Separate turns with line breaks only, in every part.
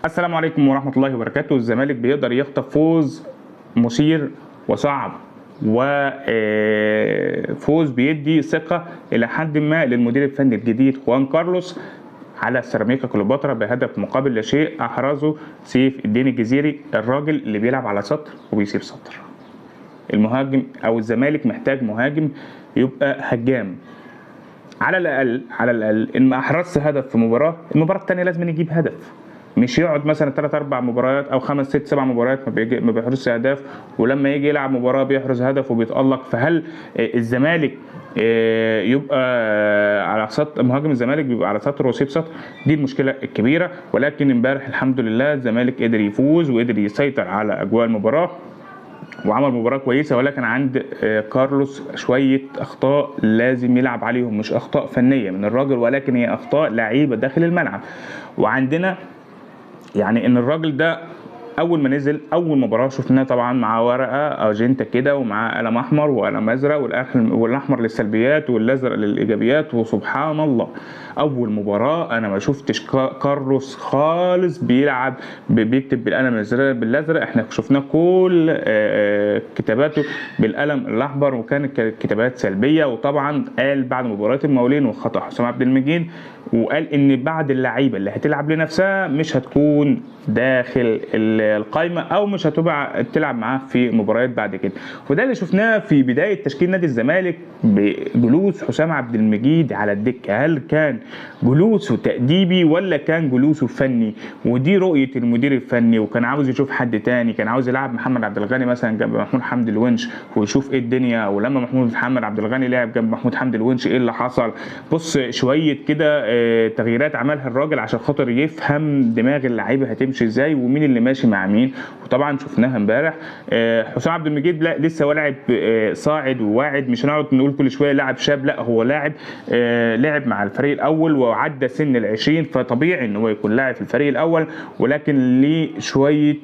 السلام عليكم ورحمة الله وبركاته. الزمالك بيقدر يخطف فوز مثير وصعب وفوز بيدي ثقة إلى حد ما للمدير الفني الجديد خوان كارلوس على سيراميكا كليوباترا بهدف مقابل لا شيء أحرزه سيف الدين الجزيري، الراجل اللي بيلعب على سطر وبيسيب سطر. المهاجم أو الزمالك محتاج مهاجم يبقى هجام على الأقل، على الأقل إن ما أحرزش هدف في مباراة، المباراة التانية لازم يجيب هدف، مش يقعد مثلا 3 4 مباريات او 5 6 7 مباريات ما بيحرزش اهداف، ولما يجي يلعب مباراة بيحرز هدف وبيتالق. فهل الزمالك يبقى على سطر مهاجم الزمالك بيبقى على سطر وسيب سطر؟ دي المشكلة الكبيرة. ولكن امبارح الحمد لله الزمالك قدر يفوز وقدر يسيطر على اجواء المباراة وعمل مباراة كويسة، ولكن عند كارلوس شوية أخطاء لازم يلعب عليهم، مش أخطاء فنية من الراجل ولكن هي أخطاء لعيبة داخل الملعب. وعندنا يعني ان الراجل ده اول ما نزل اول مباراة شفناه طبعا مع ورقة اجنتا كده ومعاه قلم احمر وقلم ازرق، والاحمر للسلبيات والازرق للايجابيات. وسبحان الله اول مباراة انا ما شفتش كارلوس خالص بيلعب بيكتب بالقلم الازرق بالازرق، احنا شفناه كل كتاباته بالقلم الاحمر وكانت كتابات سلبية. وطبعا قال بعد مباراة المقاولين وخطا حسام عبد المجيد، وقال ان بعد اللعيبة اللي هتلعب لنفسها مش هتكون داخل القايمة او مش هتبقى تلعب معاه في مباريات بعد كده. وده اللي شفناه في بداية تشكيل نادي الزمالك بجلوس حسام عبد المجيد على الدكة. هل كان جلوسه تأديبي ولا كان جلوسه فني؟ ودي رؤية المدير الفني، وكان عاوز يشوف حد تاني، كان عاوز يلعب محمد عبد الغني مثلا جنب محمود حمدي الونش ويشوف ايه الدنيا. ولما محمد عبد الغني لعب جنب محمود حمدي الونش ايه اللي حصل؟ بص شوية كده تغييرات عملها الراجل عشان خاطر يفهم دماغ اللعيبة هتمشي ازاي ومين اللي ماشي مع مين. وطبعا شفناها امبارح حسام عبد المجيد لا لسه هو لاعب صاعد وواعد، مش هنقعد نقول كل شوية لاعب شاب، لا هو لاعب لعب مع الفريق الاول وعدى سن ال20، فطبيعي ان هو يكون لاعب في الفريق الاول، ولكن ليه شوية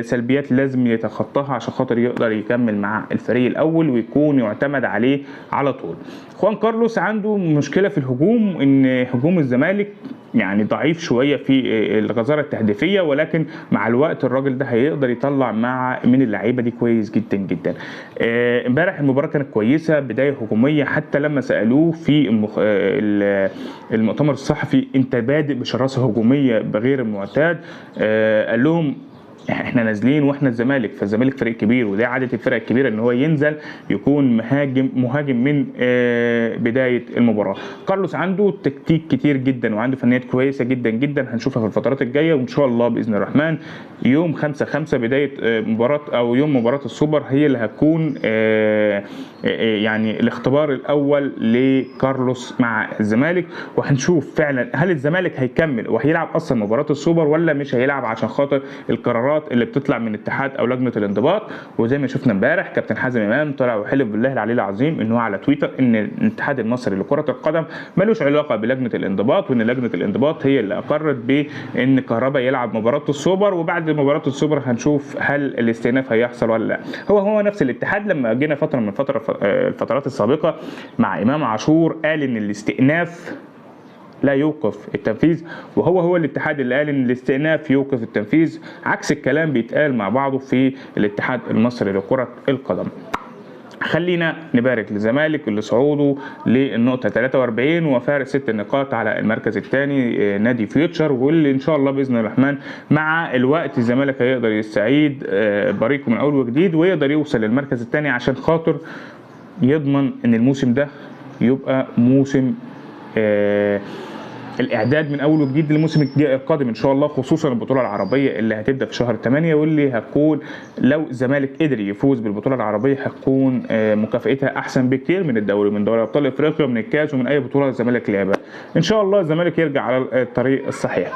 سلبيات لازم يتخطاها عشان خاطر يقدر يكمل مع الفريق الاول ويكون يعتمد عليه على طول. خوان كارلوس عنده مشكلة في الهجوم، ان هجوم الزمالك يعني ضعيف شوية في الغزاره التهديفيه، ولكن مع الوقت الراجل ده هيقدر يطلع مع من اللعيبة دي كويس جدا جدا. امبارح المباراة كانت كويسة، بداية هجومية، حتى لما سالوه في المؤتمر الصحفي انت بادئ بشراسة هجومية بغير المعتاد، قال لهم احنا نازلين واحنا الزمالك، فالزمالك فريق كبير، وده عادة الفرق الكبيرة ان هو ينزل يكون مهاجم من بداية المباراة. كارلوس عنده تكتيك كتير جدا وعنده فنيات كويسة جدا جدا هنشوفها في الفترات الجاية، وان شاء الله باذن الرحمن يوم 5/5 بداية مباراة او يوم مباراة السوبر هي اللي هتكون يعني الاختبار الاول لكارلوس مع الزمالك، وهنشوف فعلا هل الزمالك هيكمل وهيلعب اصلا مباراة السوبر ولا مش هيلعب عشان خاطر القرارات اللي بتطلع من الاتحاد او لجنة الانضباط. وزي ما شفنا امبارح كابتن حازم امام طلع وحلف بالله العلي العظيم ان هو على تويتر ان الاتحاد المصري لكرة القدم ملوش علاقة بلجنه الانضباط، وان لجنة الانضباط هي اللي اقرت بان كهربا يلعب مباراة السوبر، وبعد مباراة السوبر هنشوف هل الاستئناف هيحصل ولا لا. هو نفس الاتحاد لما جينا فترة من الفترات السابقة مع امام عاشور قال ان الاستئناف لا يوقف التنفيذ، وهو الاتحاد اللي قال ان الاستئناف يوقف التنفيذ، عكس الكلام بيتقال مع بعضه في الاتحاد المصري لكرة القدم. خلينا نبارك للزمالك اللي صعوده للنقطة 43 وفارق 6 نقاط على المركز الثاني نادي فيوتشر، واللي ان شاء الله باذن الرحمن مع الوقت الزمالك هيقدر يستعيد بريقه من اول وجديد ويقدر يوصل للمركز الثاني عشان خاطر يضمن ان الموسم ده يبقى موسم الاعداد من اول وجديد للموسم القادم ان شاء الله، خصوصا البطولة العربية اللي هتبدا في شهر 8، واللي هتكون لو الزمالك قدر يفوز بالبطولة العربية هتكون مكافئتها احسن بكتير من الدوري، من دوري ابطال افريقيا ومن الكاس ومن اي بطوله الزمالك لعبها. ان شاء الله الزمالك يرجع على الطريق الصحيح.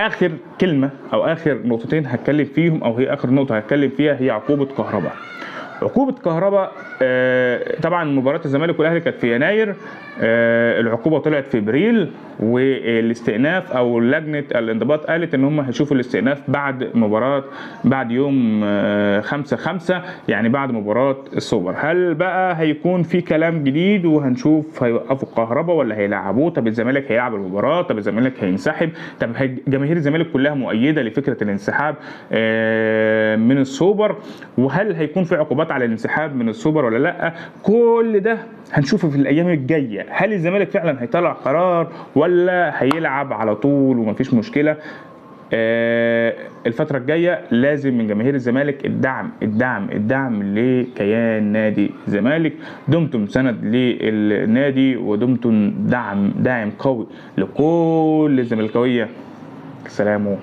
اخر كلمة او اخر نقطتين هتكلم فيهم، او هي اخر نقطة هتكلم فيها، هي عقوبه كهربا. عقوبه كهربا طبعا مباراة الزمالك والاهلي كانت في يناير، العقوبة طلعت في ابريل، والاستئناف او لجنة الانضباط قالت ان هم هيشوفوا الاستئناف بعد مباراة، بعد يوم 5/5، يعني بعد مباراة السوبر. هل بقى هيكون في كلام جديد وهنشوف هيوقفوا كهربا ولا هيلعبوه؟ طب الزمالك هيلعب المباراة؟ طب الزمالك هينسحب؟ طب جماهير الزمالك كلها مؤيدة لفكرة الانسحاب من السوبر، وهل هيكون في عقوبات على الانسحاب من السوبر ولا لا؟ كل ده هنشوفه في الايام الجاية. هل الزمالك فعلا هيطلع قرار ولا هيلعب على طول ومفيش مشكلة؟ الفترة الجاية لازم من جماهير الزمالك الدعم الدعم الدعم لكيان نادي الزمالك. دمتم سند للنادي، ودمتم داعم قوي لكل الزملكاويه. سلام.